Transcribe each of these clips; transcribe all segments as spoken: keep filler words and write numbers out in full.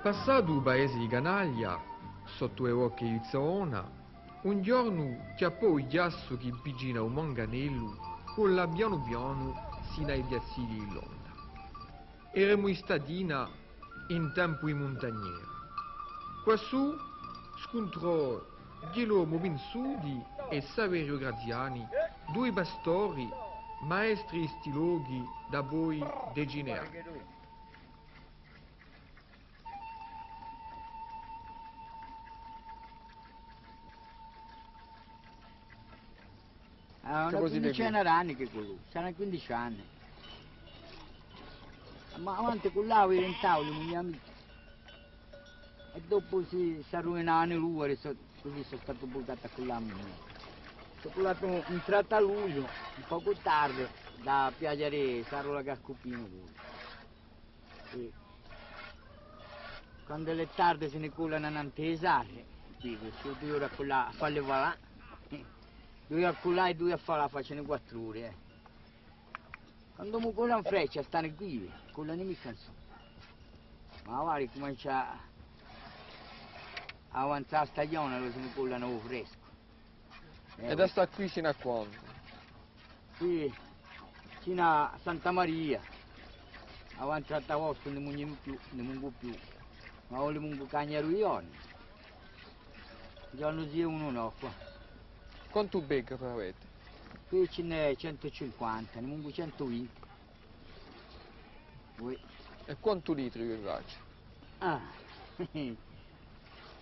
Passatu u paese di Canaglia, sottu e bocche di Zona, un ghjornu chjappò u chjassu chì vicinu à u Manganellu colla pianu pianu sinu à i piazzili di l'Onda. Eramu in statina in tempu di muntagnera. Quassù scuntrò Ghjilormu Pinzuti è Saveriu Graziani, dui pastori, maestri di sti lochi dapoi decine d'anni. Ah, una quindicina d'anni chì quellu, sarà quindici anni. Ma avanti cullava, diventava un mio amicu. È dopu si, s'arruinavanu l'uvuli, cusì sò statu purtatu à cullà. Sò cullatu in trenta lugliu, un pocu tardi, da piaghja di Sarula Cascupinu. Sì. Quandu hè tardi si ne cullanu nantu à e sale, dicu, sò dui ori à cullà, à falli falà. Dui à cullà è dui à falà, facenu quattru ori, eh. Quandu mi cullanu in freccia, stanu quì, cullanu micca insomma. Ma guarda, cumencia à avanzà a stagione, allora si ne cullanu à u frescu. Eh, è da stà quì sinu à quandu? Quì, sinu à Santa Maria. Avanti à aostu ùn ne mungu più, ùn ne mungu più. Ma ora ne mungu chè ogni dui ghjorni. Ghjornu sì è unu nò, quà. Quantu pecore avete? Quì ci n'hè centu cinquanta, ne mungu centu vinti. Ui. È quantu litri vi face? Ah,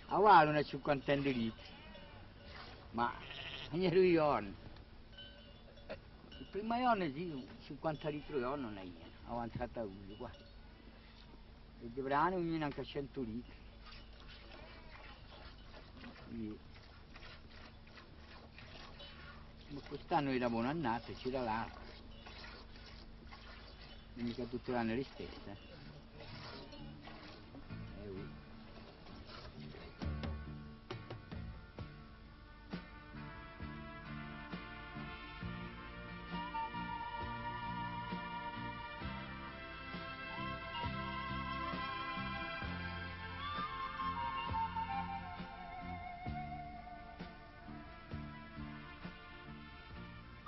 avà una cinquantina di litri. Ma ogni dui ghjorni. Eh, u primu ghjornu sì, cinquanta litri à ghjornu ùn hè, avanzatu à lugliu quà. È di brani ognunu ancu centu litri. Sì. Ma quist'annu era bona annata, c'era l'acqua. Ùn hè micca tuttu l'annu listessa, eh. Eh, ui.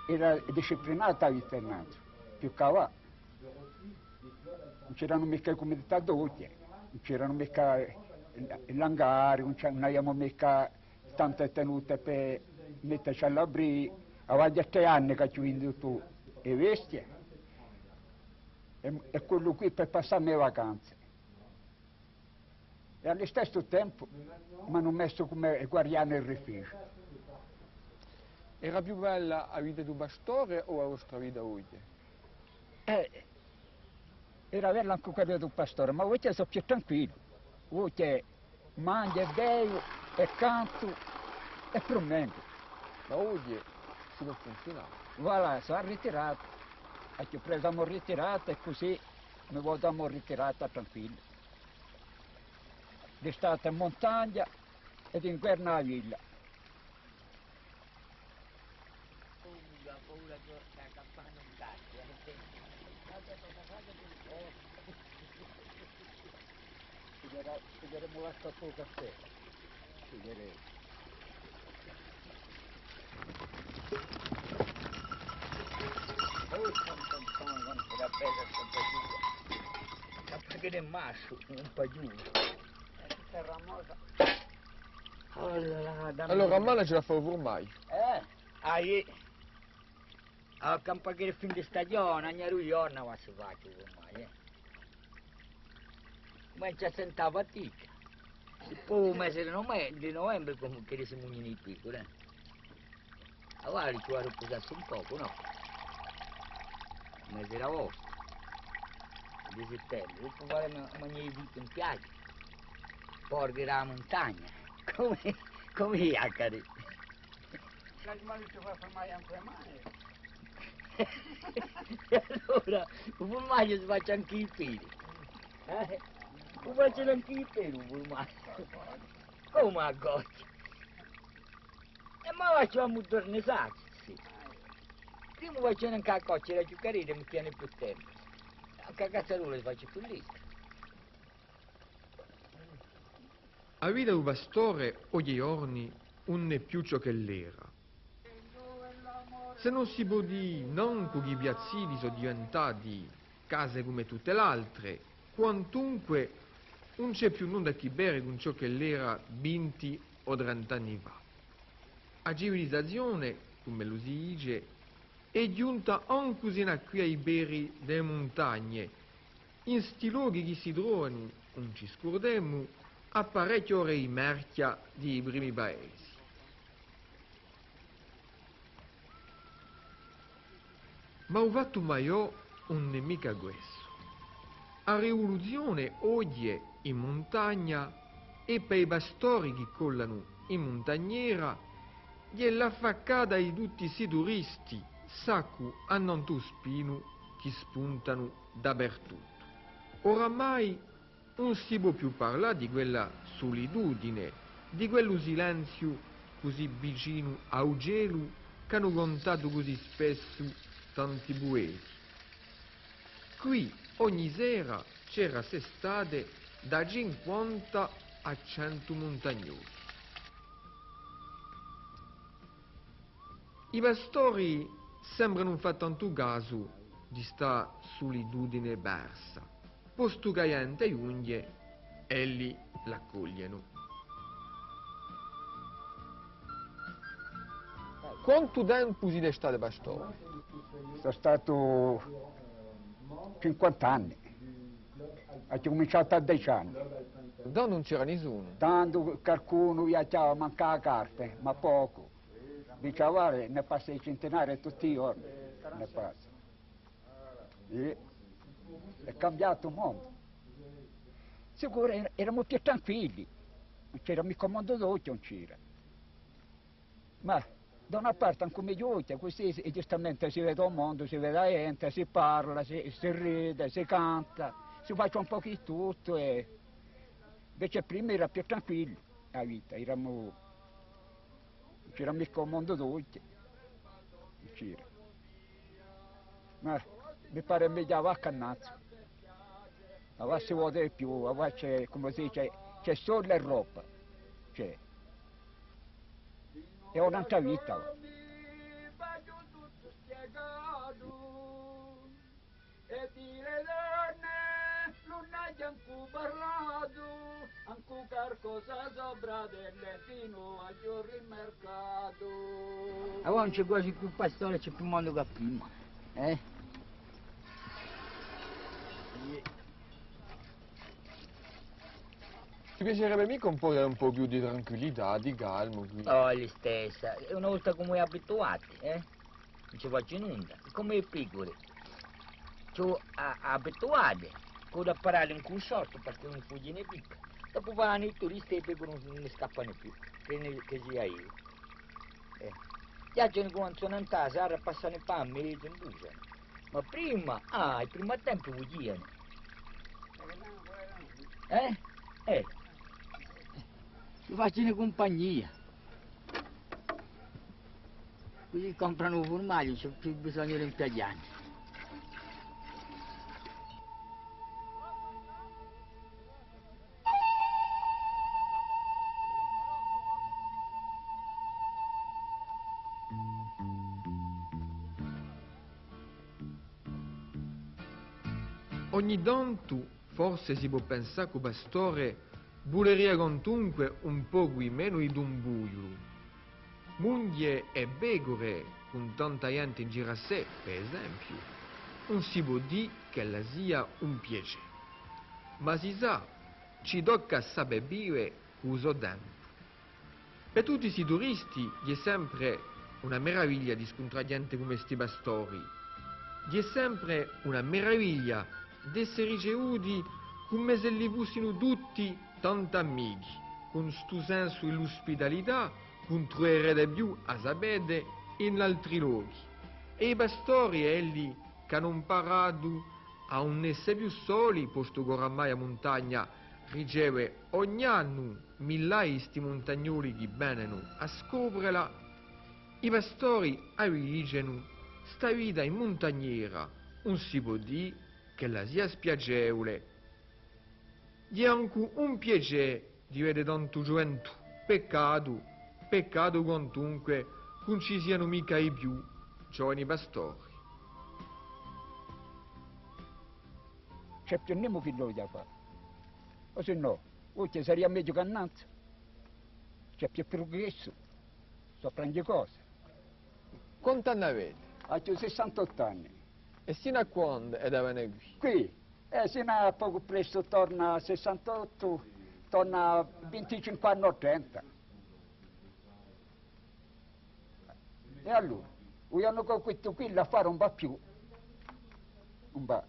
Era disciplinata a vita innanzi, più chè avà. Ùn c'eranu micca e cumudità d'oghje, ùn c'eranu micca i, i langari, ùn c'è-, ùn aviamu micca tante tenute per metteci à l'abbrigu, avà hè trè anni ch'aghju vindutu e bestie, è, è quellu quì per passà e me vacanze. È à listessu tempu m'anu messu cum'è guardianu di rifugiu. Era più bella a vita di u pastore o a vostra vita oghje? Eh, era bella ancu quella di u pastore, ma oghje sò più tranquillu. Oghje manghju è bevu è cantu è prumengu. Ma oghje sì in pensione? Voilà, sò ritiratu. Aghju presu a mo ritirata è cusì mi vogu a mo ritirata tranquillu. D'estate in muntagna è d'inguernu à a villa. Piglierà-, piglieremu l'acqua cù u caffè. Piglieremu. Oh, San Antone, quant'era bella sta paghjura. Sta paghjura di masciu, un paghjuru. Terra morta. Oh là là, dammi. Allora, a mane ci la fà u furmagliu. Eh? Ah, iè. Allora, campà chì hè fine di stagione, ogni dui ghjorni avà si face u furmagliu, eh. Cumencia à sentà a fatica. È po u mese di nove-, di novembre, cum'è chì si mugnenu i pecure, eh. Avà ci vole à ripusassi un pocu, nò? U mese d'aostu, di settembre, dopu faremu magnà i frutti in piaghja, porchi di a muntagna, cum'è, cum'è i ghjacari. L'animale ci fà furmagliu ancu a mane. È allora, u furmagliu si face ancu i pedi. Eh? U facenu ancu i pedi, u furmagliu. Cum'è a coccia? È ma facemu tornà, sì. Prima facenu ancu a coccia, era più carina, mi tiene più tempu. Ancu a cazzarola si face più lista. A vita di u pastore oghje ghjornu ùn hè più ciò ch'ella era. S'è ùn si pò dì nancu chì i piazzili sò diventati case cum'è tutte l'altre, quantunque ùn ci hè più nunda chì vede cun ciò ch'ella era vinti o trent'anni fà. A civilizazione, cum'ellu si dice, hè ghjunta ancu sinu à quì à i pedi di e muntagne, in sti lochi chì si trovanu, ùn ci scurdemu, à parechje ore di marchja di i primi paesi. Ma u fattu maiò ùn hè micca quessu. A rivuluzione oghje in muntagna è pè i pastori chì collanu in muntagnera, hè l'affaccata di tutti sti turisti, saccu annant'à u spinu, chì spuntanu dapertuttu. Oramai ùn si pò più parlà di quella sulitudine, di quellu silenziu cusì vicinu à u celu ch'anu cantatu cusì spessu tanti pueti. Quì ogni sera c'era st'estate da cinquanta à centu muntagnoli. I pastori sembranu ùn fà tantu casu di sta sulitudine persa, postu chì a ghjente ghjunghje, elli l'accoglienu. Quantu tempu site statu pastore? Sò statu cinquanta anni. Aghju cuminciatu à dece anni. Tandu ùn c'era nisunu? Tandu qualcunu viaghjava, mancava carte, ma pocu. Dice, guarda, ne passa i centenari tutti i ghjorni, ne passa. È, hè cambiatu u mondu. Sicuru, er-, eramu più tranquilli, ùn c'era micca u mondu d'oghje, ùn c'era. Ma da una parte ancu megliu, cusì si-, ghjustamente si vede u mondu, si vede a ghjente, si parla, si, si ride, si canta, si face un pocu di tuttu, è invece prima era più tranquillu a vita, eramu, ùn c'era micca u mondu d'oghje, ùn c'era. Ma mi pare megliu avà chè nanzu. Avà si vede di più, avà ci hè, cum'è si dice, ci hè sole è robba. Ci hè. Hè un'antra vita. È di e donne ùn aghju ancu parlatu, ancu qualcosa sopra d'elle finu aghju rimarcatu. Avà ùn ci hè guasi più pastore, ci hè più mondu chè prima, eh? Ti piacerebbe micca un pocu, un pocu più di tranquillità, di calmu quì? Oh, hè listessa, hè una volta ch'omu hè abituatu, eh? Ùn ci face nunda. Cum'è e pecure. Ci hè a, a abituate, chì da parà in u sortu, perchè ùn fughjenu micca. Dopu vanu i turisti è e pecure ùn, ùn ne scappanu più, chì ne, chì sia eiu. Eh. Viaghjanu cum'è ùn sò nant'à a sera, passanu pà mezu, ùn bugianu. Ma prima, ah, i primi tempi fughjianu. Eh? Eh. Ci facenu cumpagnia. Cusì compranu u furmagliu, ùn ci hè più bisognu di impiaghjà. Ogni tantu, forse si pò pensà chì u pastore vuleria quantunque un pocu di menu di tumbugliulu. Munghe è pecure, cun tanta ghjente in giru à sè, per esempiu, ùn si pò dì ch'ella sia un piacè. Ma si sà, ci tocca à sapè vive cù u so tempu. Per tutti sti turisti, hè sempre una meraviglia di scuntrà ghjente cum'è sti pastori. Hè sempre una meraviglia d'esse ricevuti cum'è s'elli fussinu tutti tanti amichi, cun stu sensu di l'uspitalità ch'ùn truverete più, a sapete, in altri lochi. È i pastori, elli, ch'anu amparatu à ùn esse più soli, postu ch'oramai a muntagna riceve ogni annu millaie di sti muntagnoli chì venenu à scoprela, i pastori a vi dicenu, sta vita in muntagnera ùn si pò dì ch'ella sia spiacevule. Hè ancu un piacè Di vede tantu ghjuventù, peccatu, peccatu quantunque ch'ùn ci sianu micca i più ghjovani pastori. Ci hè più nimu chì l'oghje fà. O sinnò, oghje saria megliu chè nanzu. Ci hè più prugressu. Sò grandi cose. Quant'anni avete? Aghju sessantottu anni. È sinu à quandu hè da vene quì? Quì? Eh, sinu à pocu pressu, torna à sessantottu, torna à vinticinque anni o trenta. È allora, u ghjornu ch'o quittu quì, l'affare ùn và più. Ùn và.